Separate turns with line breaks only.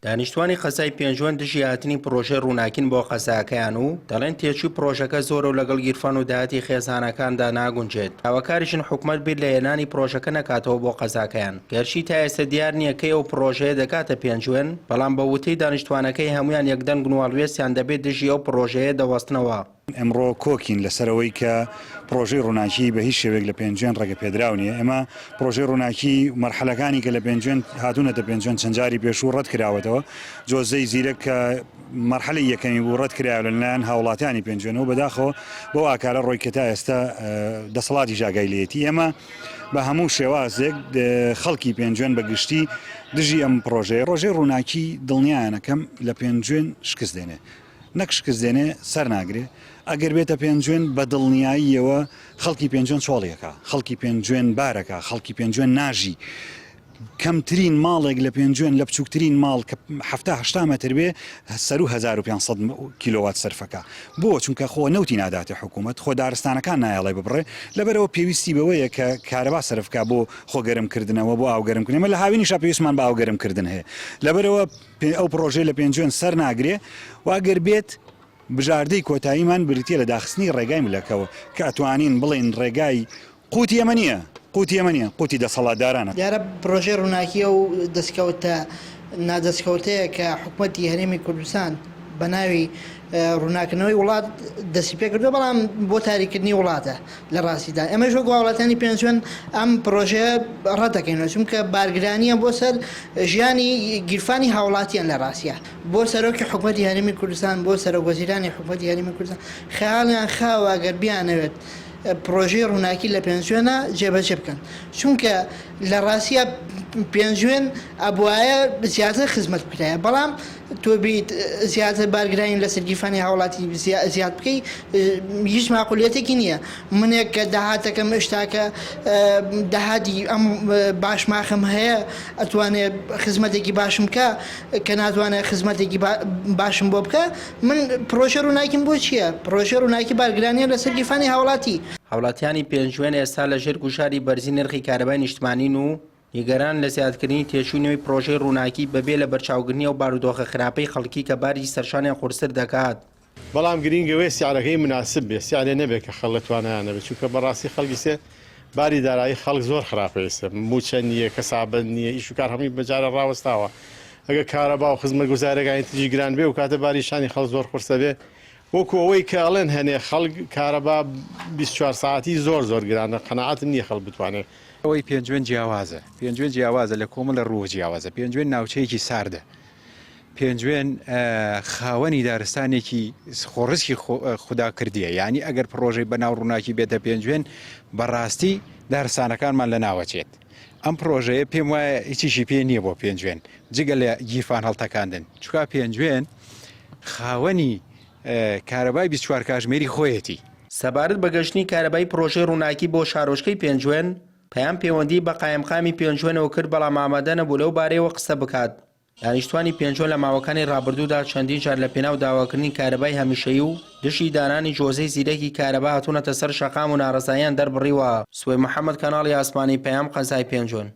دانیشتوانی قەزای پێنجوێن دژی هاتنی پڕۆژەی ڕووناکین بۆ قەزاکەیان و دەڵێن تێچووی پڕۆژەکە زۆرە و لەگەڵ گیرفان و داهاتی خێزانەکاندا ناگونجێت، داواکاریشن حکومەت بیر لە هێنانی پڕۆژەکە نەکاتەوە بۆ قەزاکەیان. گەرچی تا ئێستا دیار نییە کەی ئەو پڕۆژەیە دەگاتە پێنجوێن، بەڵام بە وتەی دانیشتوانەکەی هەموویان یەکدەنگن و هەڵوێستیان دەبێت دژی ئەو پڕۆژەیە دەوەستنەوە.
ئەمڕۆ کۆکین لەسەر ئەوەی کە پڕۆژەی ڕووناکی بە هیچ شێوەیەک لە پێنجوێن ڕێگەپێدراو نییە. ئێمە پڕۆژەی ڕووناکی و مەرحەلەکانی کە لە پێنجوێن هاتوونەتە پێنجوێن چەند جاری پێشوو ڕەت کراوەتەوە. جۆزەی زیرەک کە مەرحەلەی یەکەمی بوو ڕەت کرایەوە لە لایەن هاوڵاتیانی پێنجوێنەوە بەداخەوە بەو ئاکارە ڕۆی کە تا ئێستا دەسەڵاتیش ئاگای لێیەتی. ئێمە بە هەموو شێوازێک خەڵکی پێنجوێن بە گشتی دژی ئەم پڕۆژەیە. پڕۆژەی ڕووناکی دڵنیایانەکەم لە پێنجوێن شکست دێنێ. نەک شکست دێنێ سەر ناگرێ ئەگەر بێتە پێنجوێن بە دڵنیاییەوە خەڵکی پێنجوێن چۆڵی ئەکا خەڵکی پێنجوێن بارەکا خەڵکی پێنجوێن ناژی کەمترین ماڵێک لە پێنجوێن لە بچووکترین ماڵ کە حەفتا هەشتا مەتر بێ سەرو 1500 کیلۆوات سەرفەکە بۆ چونکە خۆ نەوتی ناداتێ حکوومەت خۆ دارستانەکان نایەڵێ ببڕێ لەبەرەوە پێویستی بەوەیە کە کارەبا سەرفکا بۆ خۆ گەرمکردنەوە بۆ ئاو گەرمکردن ئێمە لە هاوینیشا پێویستمان بە ئاو گەرمکردن هەیە لەبەرەوە ئەو پڕۆژەیە لە پێنجوێن سەر ناگرێ و ئەگەر بێت بژاردەی کۆتاییمان بریتیە لە داخستنی ڕێگای ملەکەوە کە ئەتوانین بڵێین ڕێگای قوتی ئێمە نییە، قوتی ئێمە نییە، قوتی دەسەڵاتدارانە.
دیارە پڕۆژەی ڕووناکی ئەو دەستکەوتە نادەستکەوتەیە کە حکومەتی هەرێمی کوردستان بە ناوی ڕووناکردنەوەی وڵات دەستی پێکردووە، بەڵام بۆ تاریککردنی وڵاتە لە ڕاستیدا. ئێمەش وەک هاوڵاتیانی پێنجوێن ئەم پڕۆژەیە ڕەت دەکەینەوە، چونکە بارگرانییە بۆ سەر ژیانی گیرفانی هاوڵاتیان لە ڕاستیا. بۆ سەرۆکی حکومەتی هەرێمی کوردستان، بۆ سەرۆک وەزیرانی حکومەتی هەرێمی کوردستان خەیاڵیان خاوە ئەگەر بیانەوێت پڕۆژەی ڕووناکی لە پێنجوێنە جێبەجێ بکەن، چونکە لە ڕاستیا پێنجوێن ئەبوایە زیاتر خزمەت بکرایە، بەڵام تۆ بیت زیاتر بارگرانی لەسەر گیرفانی هاوڵاتی زیاد بکەی هیچ ماقولیەتێکی نییە. منێک کە داهاتەکەم ئێشتاکە داهاتی ئەم باشماخم هەیە ئەتوانێ خزمەتێکی باشم بکا کە ناتوانێ خزمەتێکی باشم بۆ بکا من پڕۆژەی ڕووناکیم بۆ چییە؟ پڕۆژەی ڕووناکی بارگرانییە لەسەر گیرفانی هاوڵاتی.
هاوڵاتیانی پێنجوێن ئێستا لەژێر گوشاری بەرزی نرخی کارەبای نیشتمانین و نیگەرانن لە زیادکردنی تێچووی نوێی پڕۆژەی ڕووناکی بەبێ لەبەرچاوگرتنی ئەو بارودۆخە خراپەی خەڵکی کە باری سەرشانیان قورستر دەکات.
بەڵام گرینگ ئەوەیە سعرەکەی مناسب بێ سعرێ نەبێ کە خەڵک لە توانایان نەبێ چونکە بەڕاستی خەڵکی سێ باری دارایی خەڵک زۆر خراپە ئێستا موچە نییە کەسابەت نییە ئیش و کار هەمووی بەجارە ڕاوەستاوە ئەگەر کارەبا و خزمەتگوزارەکانی تریش گران بێ و کاتە باری شانی خەڵک زۆر قورسە بێ وەکو ئەوەی کە ئەڵێن هەنێ خەڵک کارەبا 24 ساعتی زۆر زۆر گرانە قەناعەتم نییە خەڵک بتوانێ
ئەوەی پێنجوێن جیاوازە پێنجوێن جیاوازە لە کۆمەڵە ڕووە جیاوازە پێنجوێن ناوچەیەکی ساردە پێنجوێن خاوەنی دارستانێکی خۆڕسکی خودا کردیە یانی ئەگەر پڕۆژەی بەناو ڕووناکی بێتە پێنجوێن بەڕاستی دارستانەکانمان لە ناوەچێت ئەم پڕۆژەیە پێم وایە هیچیشی پێ نییە بۆ پێنجوێن جگە لە گیرفان هەڵتەکاندن چکا پێنجوێن خاوەنی کارەبای 24 کاژمێری خۆیەتی.
سەبارەت بە گەشتنی کارەبای پڕۆژەی ڕووناکی بۆ شارۆچکەی پێنجوێن، پەیام پەیوەندیی بە قایمقامی پێنجوێنەوە کرد بەڵام ئامادە نەبوو لەو بارەیەوە قسە بکات. دانیشتوانی پێنجوێن لە ماوەکانی ڕابردوودا چەندین جار لە پێناو داواکردنی کارەبای هەمیشەیی و دژی دانانی جۆزەی زیرەکی کارەبا هاتوونەتە سەر شەقام و ناڕەزاییان دەربڕیوە. سوەی محەمەد کەناڵی ئاسمانی پەیام قەزای پێنجوێن.